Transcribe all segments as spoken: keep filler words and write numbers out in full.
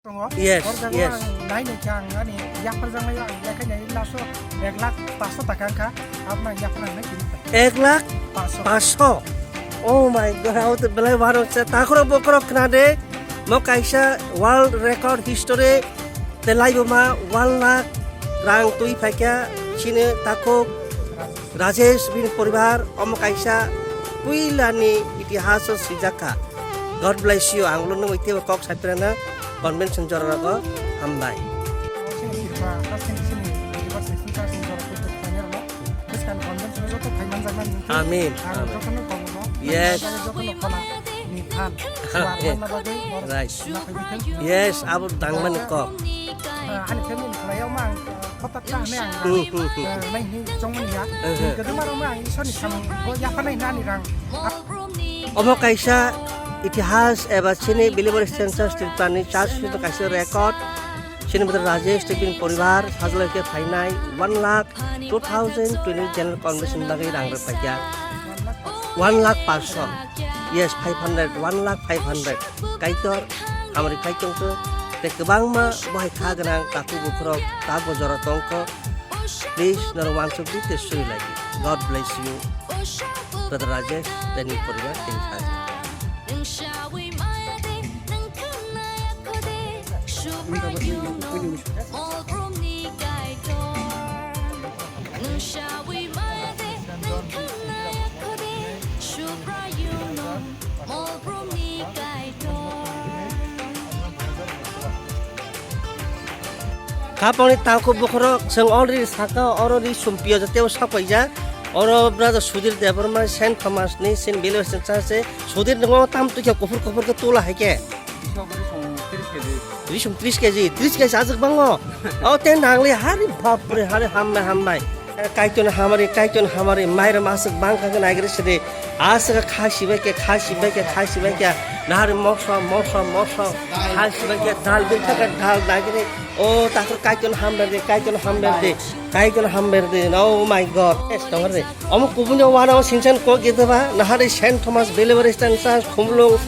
Tongo. Yes, yes. Hor jago ang nai nai khe ang ani yapharjaknai ang lekhai nai laso ek lakh paanch sho taka wngkha. Aboni ang yapharnai hinwi phai. Ek lakh paanch sho. Paanch sho. Oh my God, abo to belai uanoksa. Takhorok bokhorok khna de. Mo kaisa world record history. Tei laibuma one lakh rang twi phaikha chini takhuk Rajesh bini poribar, omo kaisa puilani itihas o swijak kha. God bless you. Ang ulo nungwi teibo kok saipirana convention jora rogo hambai. Amin. Amin. Yes. Amin. Right. Yes, abo dangmani kok. Ani family khlai o mang. Kotak ta hwnwi ang, hmm, hmm, hmm, eh, nai hwnwi chongmani ya. Hmm, hmm. Kwdwma rokno ang Isorni samung bo yapharnai hwnwi ani rang. Omo kaisa itihas eba chini Believers Church Tripurani church ni kaisa record. Chini bwdar Rajesh tei bini poribar sajwlai khe phainai one lakh two thousand twenty general convention bagwi rang rwphaikha. One lakh paanch sho. Yes, five hundred, one lakh five hundred. Kaitor, hamari khai tongkho. Tei kwbangma bohai kha gwnang takhuk bukhurok tabuk jora tongkho. Please, norok uansuk di tei suri lai di. God bless you, Brother Rajesh, tei nini poribar, tei nini sajwlai. Khapangni takhuk bukhurok, chwng already saka, oro ri sumpio jateo sapaijak. Oro brother Sudhir Debbarma, Saint Thomas ni, Saint Believers ni church se. Sudhir, nwngo tam twi khe kuphur kuphur khe tula hai khe? Risum tris kg, tris kg aswk bango. O tei nangli hari bapre, hari hambai, hambai. Kaitor hamari, Kaitor hamari, mairum aswk bangkha khe naigri sidi. Aswk kha sibai khe, kha sibai khe, kha sibai khe. Nahari mokso, mokso, mokso. Kha sibai khe, dal birkha khe, dal naigri. O takhor Kaitor hambai de, Kaitor hambai de, Kaitor hambai de. Oh my God. Yes, tongre. Omo kubuni wana o singsan kok gete ba, nahari Saint Thomas Believers Christian Church Khumlung.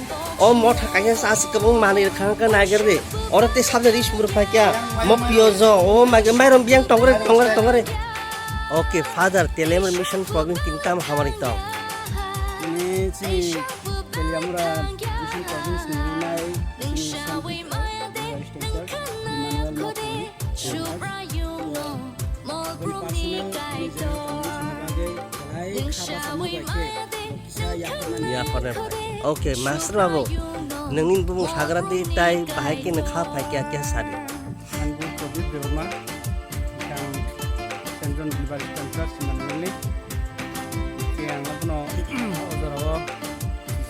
O motha kaisa sa aswk kwbang manwi rwkha wngkha naigir di. Oro tei sabjak ri sumur phaikya. Mo pio jo. O magi mairum biyang tongre, tongre, tongre. Okay, Father, Telemar Mission Province tini tamo hamari tong? Tini chini Telemar Mission Province ni nai chini Saint Thomas Believers Christian Church, Emmanuel Mothani. Aboni personal ni je condition ni bagwi belai kha bachama bai khe kisa yapharnani. Yapharnai. Okay, Master Babu, nungni bumung sagra di tai bahai khe nokha phai khe khe sadi. Ang bo Pradeep Debbarma, ang Saint John Believers Christian Church Manali. Khe ang abono o jorao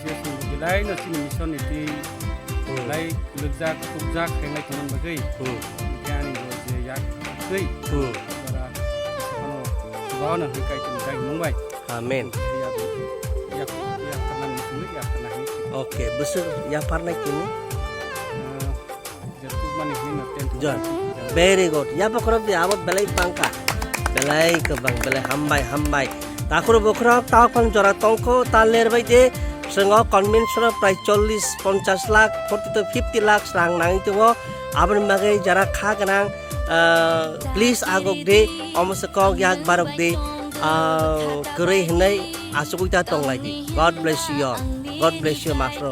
C C S ni belai no chini mission ni twi Hmm. belai kwlwkjak, tukjak khainai tongmani bagwi. Hmm. Hingkhe ani bo je yak twi Hmm. bara ano chubaono hwnwi Kaitorni dagimung bai. Amen. Yak, yak, yak karnani hwnwi yak karna hwnwi. Okay, bwswk yapharnai kini? Ah, Joy. Very good. Ya bokhorok di abo belai bangkha. Belai kwbang, belai hambai, hambai. Takhur bokhorok tawphang jora tongkho, ta ler bai de. Chwng o convention o prai chollish, ponchash lakh, forty to fifty lakh rang nangwi tongo. Aboni bagwi jara kha gwnang, ah, please agok de. Omo se kok yak barok de. Ah, kwrwi hwnwi achugwi ta tonglai di. God bless you all. God bless you, Master.